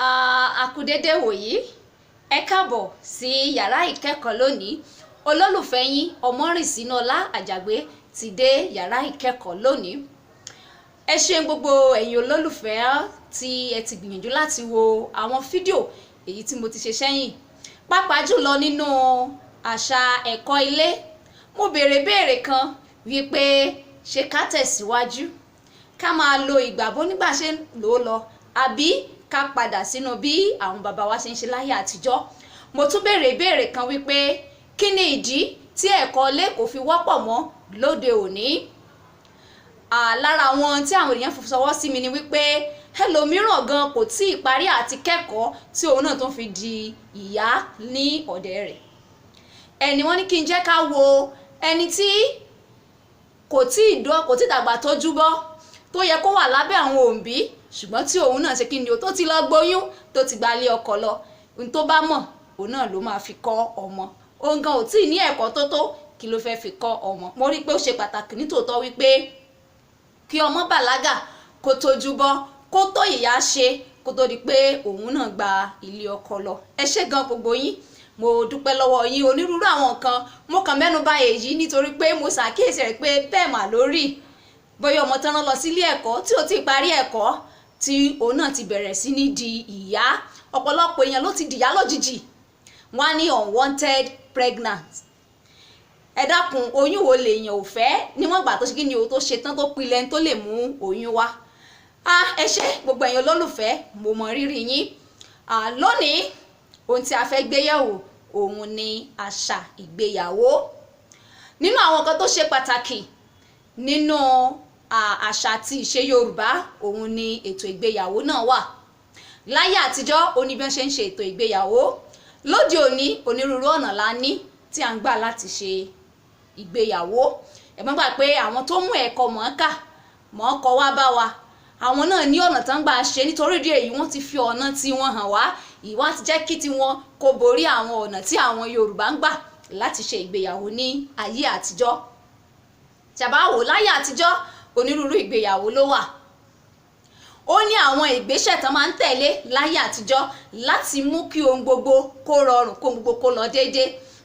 A kú dédé wòyí. Ẹ káàbọ̀ sí yàrá ìkẹ́kọ̀ọ́ lónìí. Olólùfẹ́ yín, Ọmọrìnsínúọlá Àjàgbé, ti dé yàrá ìkẹ́kọ̀ọ́ lónìí. Ẹ ṣeun, gbogbo ẹ̀yin olólùfẹ́ tí ẹ ti gbìyànjú láti wo àwọn fídíò èyí tí mo ti ṣe sẹ́yìn, pàápàá jùlọ nínú àṣà ẹ̀kọ́ ilé. Mo béèrè béèrè kan wípé ṣé ká tẹ̀síwájú ká máa lo ìgbà bó nígbà ṣe ń lò ó lọ, àbí ká padà sínú bí àwọn bàbá wa ṣe ń ṣe láyé àtijọ́. Mo tún béèrè ìbéèrè kan wípé kí ni ìdí tí ẹ̀kọ́ ilé kò fi wọ́pọ̀ mọ́ lóde òní? Lára àwọn tí àwọn èèyàn fi sọwọ́ sí mi ni wípé ẹlòmíràn gan kò tí ì parí àti kẹ́kọ̀ọ́ tí òun náà tó fi di ìyá ní ọ̀dẹ̀ rẹ̀. Ẹni wọ́n ní kí n jẹ́ ká wo ẹni tí kò tí ì dọ́, kò tí ì dàgbà tójú bọ́, tó yẹ kó wà lábẹ́ àwọn òbí, ṣùgbọ́n tí òun náà ṣe kí ni o, tó ti lọ gbóyún, tó ti gbalé ọkọ lọ. Ohun tó bá mọ̀, òun náà ló máa fi kọ́ ọmọ. Òun gan ò tí ì ní ẹ̀kọ́ tó tó, kí ló fẹ́ fi kọ́ ọmọ? Mo rí i pé ó ṣe pàtàkì nítòótọ́ wípé kí ọmọ bàlágà, kó tójú bọ́, kó tó ìyá ṣe, kó tó di pé òun náà gba ilé ọkọ lọ. Ẹ ṣé gan, gbogbo yín, mo dúpẹ́ lọ́wọ́ yín. Onírúurú àwọn nǹkan, mo kàn mẹ́nu bà èyí nítorí pé mo ṣàkíyèsí rẹ̀ pé bẹ́ẹ̀ mà lórí bóyá ọmọ tán rán lọ sílé ẹ̀kọ́ tí ò tí ì parí ẹ̀kọ́, tí òun náà ti bẹ̀rẹ̀ sí ní di ìyá. Ọ̀pọ̀lọpọ̀ èèyàn ló ti dìyá lójijì. Wọ́n á ní unwanted pregnant. Ẹ dákun, oyún wo lèèyàn ò fẹ́ níwọ̀n ìgbà tó ṣe kí ni o, tó ṣe tán, tó pilẹ̀ tó lè mú oyún wá? Ẹ ṣé, gbogbo ẹ̀yin olólùfẹ́, mo mọ rírì yín. Lónìí, ohun tí a fẹ́ gbé yẹ̀wò, òun ni àṣà ìgbéyàwó. Nínú àwọn nǹkan tó ṣe pàtàkì nínú àṣà àti ìṣe Yorùbá, òun ni ètò ìgbéyàwó náà wà. Láyé àtijọ́, ó ní bí wọ́n ṣe ń ṣe ètò ìgbéyàwó. Lóde òní, onírúurú ọ̀nà la ní tí à ń gbà láti ṣe ìgbéyàwó. Ẹ má gbà pé àwọn tó mú ẹ̀kọ́ mọ̀ọ́kà mọ̀ọ́kọ wá bá wa, àwọn náà ní ọ̀nà tán gbà ṣe. Nítorí ìdí èyí, wọ́n ti fi ọ̀nà tí wọ́n hàn wá ìwá ti jẹ́ kí tiwọn kó borí àwọn ọ̀nà tí àwọn Yorùbá ń gbà láti ṣe ìgbéyàwó ní ayé àtijọ́. Tí a bá wò láyé àtijọ́, onírúurú ìgbéyàwó ló wà. Ó ní àwọn ìgbésẹ̀ tán máa ń tẹ̀lé láyé àtijọ́ láti mú kí ohun gbogbo kó rọrùn, kó ohun gbogbo kó lọ déédé,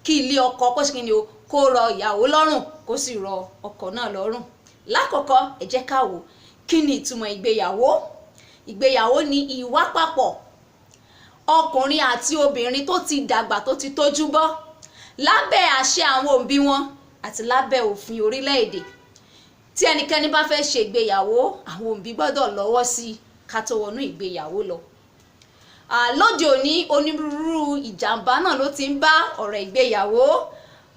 kí ilé ọkọ kó ṣe kí ni o, kó rọ ìyàwó lọ́rùn, kó sì rọ ọkọ náà lọ́rùn. Lákọ̀ọ́kọ́, ẹ jẹ́ ká wò kí ni ìtumọ̀ ìgbéyàwó. Ìgbéyàwó ni ìwà papọ̀ ọkùnrin àti obìnrin tó ti dàgbà, tó ti tójú bọ́, lábẹ́ àṣẹ àwọn òbí wọn àti lábẹ́ òfin orílẹ̀-èdè. Tí ẹnikẹ́ni bá fẹ́ ṣe ìgbéyàwó, àwọn òbí gbọ́dọ̀ lọ́wọ́ sí i ká tó wọnú ìgbéyàwó lọ. Lóde òní, onírúurú ìjàmbá náà ló ti ń bá ọ̀rọ̀ ìgbéyàwó.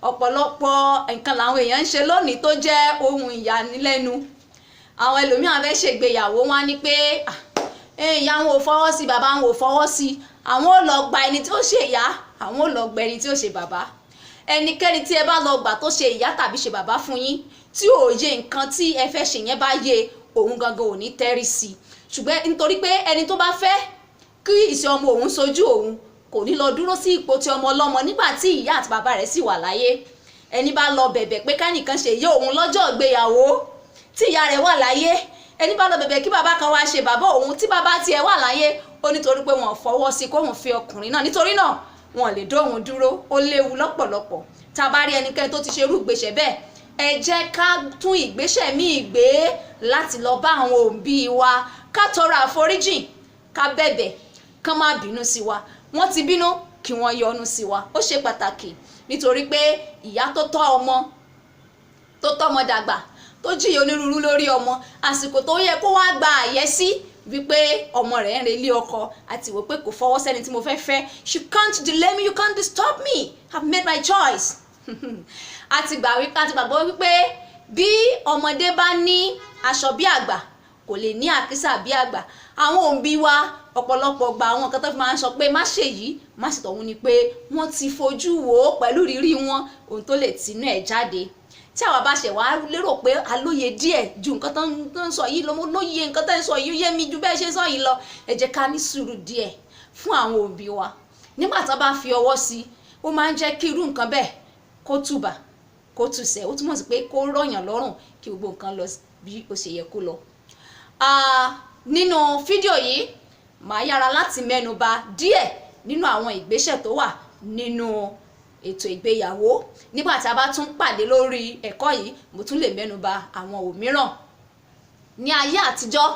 Ọ̀pọ̀lọpọ̀ nǹkan làwọn èèyàn ń ṣe lónìí tó jẹ́ ohun ìyanilẹ́nu. Àwọn ẹlòmíràn fẹ́ ṣègbéyàwó, wọn á ní pé ìyá wọn ò fọwọ́ sí, bàbá wọn ò fọwọ́ sí, àwọn ò lọ gba ẹni tí ó ṣe ìyá, àwọn ò lọ gba ẹni tí ó ṣe bàbá. Ẹnikẹ́ni tí ẹ bá lọ gbà tó ṣe ìyá tàbí ṣe bàbá fún yín, tí òye nǹkan tí ẹ fẹ́ ṣe yẹn bá yé òun gangan, ò ní tẹ́rí sí i. Ṣùgbọ́n nítorí pé ẹni tó bá fẹ́ kí ìṣe ọmọ òun sojú òun, kò ní lọ dúró sí ipò tí ọmọ ọlọ́mọ nígbà tí ìyá àti bàbá rẹ̀ sì wà láyé. Ẹni bá lọ bẹ̀bẹ̀ pé kánìkan ṣe ìyá òun lọ́jọ́ ìgbéyàwó tí ìyá rẹ̀ wà láyé, ẹni bá lọ bẹ̀bẹ̀ kí bàbá kan wá ṣe bàbá òun tí bàbá tiẹ̀ wà láyé, ó nítorí pé wọ́n fọwọ́ sí kóun fi ọkùnrin náà, nítorí náà wọn lè dóhun dúró. Ó léwu lọ́pọ̀lọpọ̀. Tá a bá rí ẹnikẹ́ni tó ti ṣe irú ìgbésẹ̀ bẹ́ẹ̀, ẹ jẹ́ ká tún ìgbésẹ̀ míì gbé láti lọ bá àwọn òbí wa, ká tọrọ àforíjìn, ká bẹ̀bẹ̀ kán má bínú sí wa. Wọ́n ti bínú, kí wọ́n yọ́nú sí wa. Ó ṣe pàtàkì, nítorí pé ìyá tó tọ́ ọmọ, tó tọ́mọ dàgbà, tó jìyà onírúurú lórí ọmọ, àsìkò tó yẹ kó wá gba àyẹ́sí wípé ọmọ rẹ̀ ń relé ọkọ, àti wò pé kò fọwọ́ sẹ́ni tí mo fẹ́ fẹ́. She can't delay me, you can't disturb me, I've made my choice. A ti gbà wípé, a ti gbàgbọ́ wípé bí ọmọdé bá ní aṣọ bí àgbà, kò lè ní àkísà bí àgbà. Àwọn òbí wa, ọ̀pọ̀lọpọ̀ gba, àwọn nǹkan tó fi máa ń sọ pé má ṣe yìí, má ṣe tọ̀hún, ni pé wọ́n ti fojú wò ó pẹ̀lú rírí wọn, ohun tó lè tinú ẹ̀ jáde. Tí àwa bá ṣe wá lérò pé alóye díẹ̀ ju nǹkan tó ń sọ yìí lọ, mo lóye nǹkan tó ń sọ yìí, yé mi ju bẹ́ẹ̀ ṣe sọ yìí lọ, ẹ jẹ́ ká ní sùúrù díẹ̀ fún àwọn òbí wa. Nígbà tó bá fi ọwọ́ sí i, ó máa ń jẹ́ kí irú nǹkan bẹ́ẹ̀ kó tùbà, kó tùsẹ̀. Ó túmọ̀ sí pé kó rọ̀yàn lọ́rùn, kí gbogbo nǹkan lọ bí ó ṣe yẹ kó lọ. Nínú fídíò yìí, màá Màá yára láti mẹ́nuba díẹ̀ nínú àwọn ìgbésẹ̀ tó wà nínú ètò ìgbéyàwó. Nígbà tí a bá tún pàdé lórí ẹ̀kọ́ yìí, mo tún lè mẹ́nuba àwọn òmíràn. Ní ayé àtijọ́,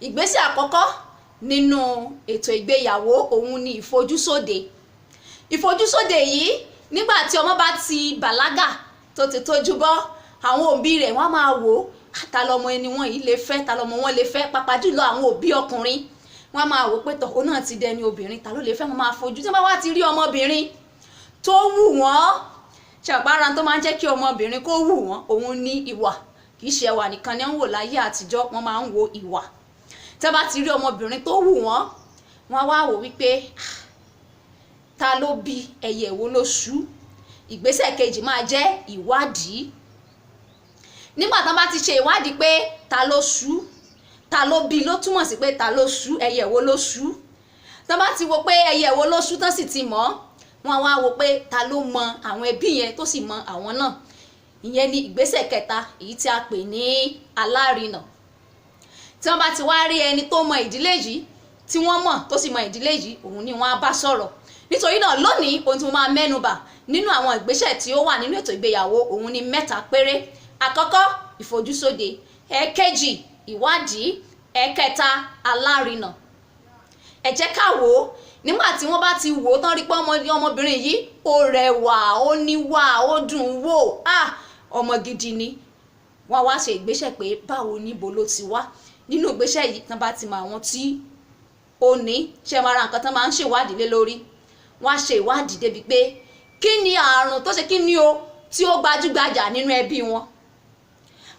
ìgbésẹ̀ àkọ́kọ́ nínú ètò ìgbéyàwó òun ni ìfojúsóde. Ìfojúsóde yìí, nígbà tí ọmọ bá ti bàlágà, tó ti tójú bọ́, àwọn òbí rẹ̀ wọ́n á máa wò ó, ta lọmọ ẹni wọn yìí lè fẹ́, ta lọmọ wọn lè fẹ́. Pàápàá jùlọ àwọn òbí ọkùnrin, wọ́n á máa wò pé tọ̀, òun náà ti dẹni obìnrin, ta ló lè fẹ́. Wọ́n máa fojú, tí wọ́n bá wá ti rí ọmọbìnrin tó wù wọ́n, ṣàpárá tó máa ń jẹ́ kí ọmọbìnrin kó wù wọ́n òun ní ìwà. Kì í ṣe ẹwà nìkan ni wọ́n ń wò láyé àtijọ́, wọ́n máa ń wo ìwà. Tí wọ́n bá ti rí ọmọbìnrin tó wù wọ́n, wọ́n á wá wò wípé ta ló bí, ẹyẹ wo ló ṣú. Ìgbésẹ̀ kejì máa jẹ́ ìwádìí. Nígbà tí wọ́n bá ti ṣe ìwádìí pé ta ló ṣú, ta ló bí, ló túmọ̀ sí pé ta ló ṣú, ẹyẹ wo ló ṣú. Tí wọ́n bá ti wo pé ẹyẹ wo ló ṣú tán sì ti mọ̀, wọ́n á wá wo pé ta ló mọ àwọn ẹbí yẹn tó sì mọ àwọn náà. Ìyẹn ni ìgbésẹ̀ kẹta, èyí tí a pè ní alárinà. Tí wọ́n bá ti wá rí ẹni tó mọ ìdílé yìí, tí wọ́n mọ̀ tó sì mọ ìdílé yìí, òun ni wọ́n á bá sọ̀rọ̀. Nítorí náà lónìí, ohun tí mo máa mẹ́nubà nínú àwọn ìgbésẹ̀ tí ó wà nínú ètò ìgbéyàwó òun ni mẹ́ta péré. Àkọ́kọ́, ìfojúsóde. Ẹ̀kejì, ìwádìí. Ẹ̀kẹta, alárinà. Ẹ jẹ́ ká wò ó. Nígbà tí wọ́n bá ti wò ó tán, rí pé ọmọbìnrin yìí ó rẹwà, ó níwà, ó dùn wò, ah, ọmọ gidi ni, wọ́n wá ṣe ìgbésẹ̀ pé báwo, níbo ló ti wá. Nínú ìgbésẹ̀ yìí, tán bá ti mọ àwọn tí ó ní ṣe máa ra nǹkan tán máa ń ṣèwádìí lé lórí, wọ́n á ṣe ìwádìí débi pé kí ni àrùn tó ṣe, kí ni o tí ó gbajúgbajà nínú ẹbí wọn,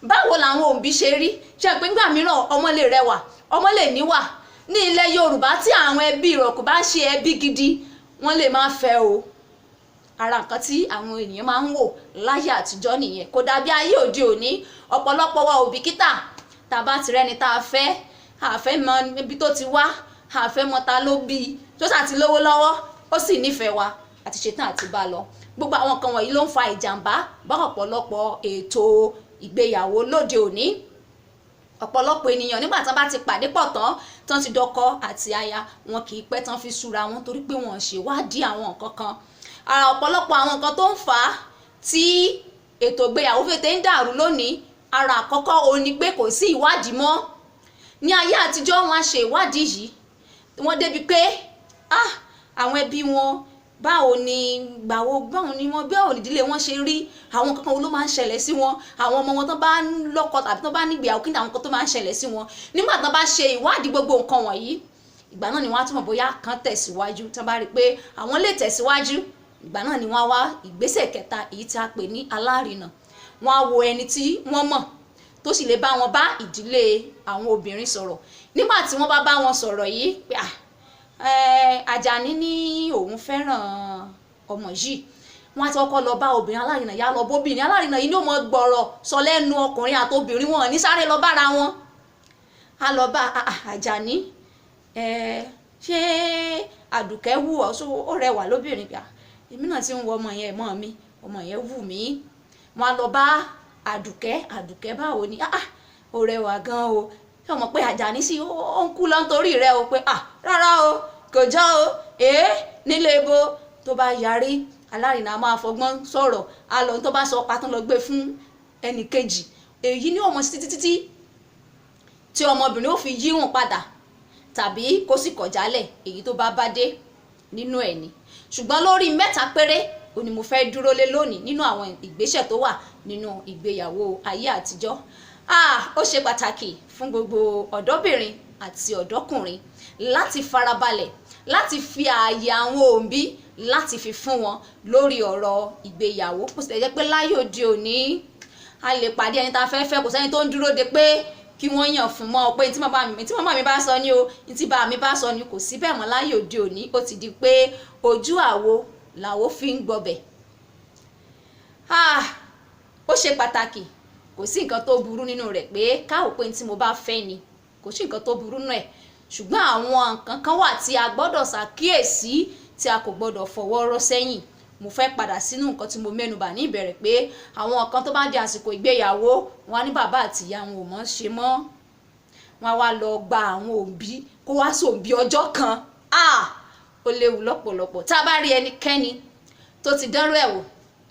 báwo làwọn òbí ṣe rí. Ṣe pé nígbà mìíràn ọmọ lè rẹwà, ọmọ lè níwà, ní ilẹ̀ Yorùbá tí àwọn ẹbí rẹ̀ kò bá ṣe ẹbí gidi, wọ́n lè má fẹ́ o. Ara nǹkan tí àwọn ènìyàn máa ń wò láyé àtijọ́ nìyẹn. Kò dàbí ayé òde òní. Ọ̀pọ̀lọpọ̀ wa ò bìkítà. Tá a bá ti rẹ́ni tá a fẹ́, a fẹ́ mọ ibi tó ti wá, a fẹ́ mọ ta ló bí i, tó sà ti lówó lọ́wọ́, ó sì nífẹ̀ẹ́ wa, àti ṣetán àti bá a lọ. Gbogbo àwọn nǹkan wọ̀nyí ló ń fa ìjàmbá bá ọ̀pọ̀lọpọ̀ ètò ìgbéyàwó lóde òní. Ọ̀pọ̀lọpọ̀ ènìyàn, nígbà tí wọ́n bá ti pàdé pọ̀ tán, tán ti dọkọ àti aya, wọn kì í pẹ́ tán fi súra wọn, torí pé wọ́n ṣèwádìí àwọn nǹkan kan. Ara ọ̀pọ̀lọpọ̀ àwọn nǹkan tó ń fà á tí ètò ìgbéyàwó fètè ń dàrú lónìí, ara àkọ́kọ́ òun ni pé kò sí ìwádìí mọ́. Ní ayé àtijọ́, wọ́n á ṣe ìwádìí yìí, wọ́n débi pé ah, àwọn ẹbí wọn báwo ni, gbàwo báwo ni wọn, báwo ni ìdílé wọn ṣe rí, àwọn kankan wo ló máa ń ṣẹlẹ̀ sí wọn, àwọn ọmọ wọn tó bá ń lọ́kọ tàbí tó bá nígbéyàwó, kí ni àwọn nǹkan tó máa ń ṣẹlẹ̀ sí wọn. Nígbà tó bá ṣe ìwádìí gbogbo nǹkan wọ̀nyí, ìgbà náà ni wọ́n á túmọ̀ bóyá kan tẹ̀síwájú. Tó bá rí i pé àwọn lè tẹ̀síwájú, ìgbà náà ni wọ́n á wá ìgbésẹ̀ kẹta, èyí tí a pè ní alárinà. Wọ́n á wo ẹni tí wọ́n mọ̀ tó sì lè bá wọn bá ìdílé àwọn obìnrin sọ̀rọ̀. Nígbà tí wọ́n bá bá wọn sọ̀rọ̀ yìí pé ah, Àjàní ní òun fẹ́ràn ọmọ yìí, wọ́n á ti kọ́kọ́ lọ bá obìnrin. Alárinà yá lọ bóbìnrin. Alárinà yìí ní ó mọ gbọ̀rọ̀ sọ lẹ́nu ọkùnrin àtobìnrin, wọn ní sáré lọ bára wọn. Á lọ bá Àjàní, ṣé Àdùkẹ́ wù ọ́? Ó rẹwà lóbìnrin gbà, èmi náà ti ń wo ọmọ yẹn mọ́ mi, ọmọ yẹn wù mí. Wọ́n á lọ bá Àdùkẹ́. Àdùkẹ́, báwo ni? Ó rẹwà gan o. Ṣé o mọ̀ pé Àjàní sí ó ń kú lọ nítorí rẹ o? Pé rárá o, kò jọ o, nílé ibo. Tó bá yarí, alárinà máa fọgbọ́n sọ̀rọ̀ á lọ, tó bá sọ pátán lọ gbé fún ẹnì kejì. Èyí ni ọmọ títí títí tí ọmọbìnrin ó fi yíwọ̀n padà tàbí kó sì kọ̀jálẹ̀, èyí tó bá bá dé nínú ẹ̀ ni. Ṣùgbọ́n lórí mẹ́ta péré ó ní mo fẹ́ dúró lé lónìí nínú àwọn ìgbésẹ̀ tó wà nínú ìgbéyàwó ayé àtijọ́. Ó ṣe pàtàkì fún gbogbo ọ̀dọ́bìnrin àti ọ̀dọ́kùnrin láti farabalẹ̀, láti fi ààyè àwọn òbí, láti fi fún wọn lórí ọ̀rọ̀ ìgbéyàwó. Kò sì jẹ́ pé láyé òde òní a lè pàdé ẹni tá a fẹ́ fẹ́, kò sẹ́ni tó ń dúró de pé kí wọ́n yàn fún mọ́ ọ pé tí màmá mi bá sọ ni o, tí bàbá mi bá sọ ni. Kò sí bẹ́ẹ̀ mọ́ láyé òde òní. Ó ti di pé ojú àwo làwo fi ń gbọbẹ̀. Ó ṣe pàtàkì, kò sí nǹkan tó burú nínú rẹ̀ pé káwọ́ pé tí mo bá fẹ́ ni, kò sí nǹkan tó burú nínú ẹ̀. Ṣùgbọ́n àwọn nǹkan kan wà tí a gbọ́dọ̀ ṣàkíyèsí, tí a kò gbọ́dọ̀ fọwọ́ rọ́ sẹ́yìn. Mo fẹ́ padà sínú nǹkan tí mo mẹ́nubà ní ìbẹ̀rẹ̀ pé àwọn nǹkan tó bá di àsìkò ìgbéyàwó, wọn á ní bàbá àti ìyá wọn ò mọ̀ ṣe mọ́. Wọ́n á wá lọ gba àwọn òbí kó wá sòbí ọjọ́ kan. Ah, ó léwu lọ́pọ̀lọpọ̀. Tá a bá rí ẹnikẹ́ni tó ti dánrú ẹ̀ wò,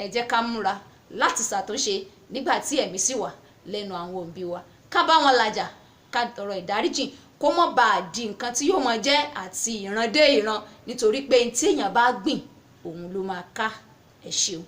ẹ jẹ́ ká múra láti ṣàtúnṣe nígbà tí ẹ̀mí sì wà lẹ́nu àwọn òbí wa, ká bá wọn làjà, ká tọrọ ìdáríjìn, kó mọ́ bá a di nǹkan tí yóò máa jẹ́ àti ìran dé ìran, nítorí pé tí èèyàn bá gbìn, òun ló máa ká. Ẹ ṣeun.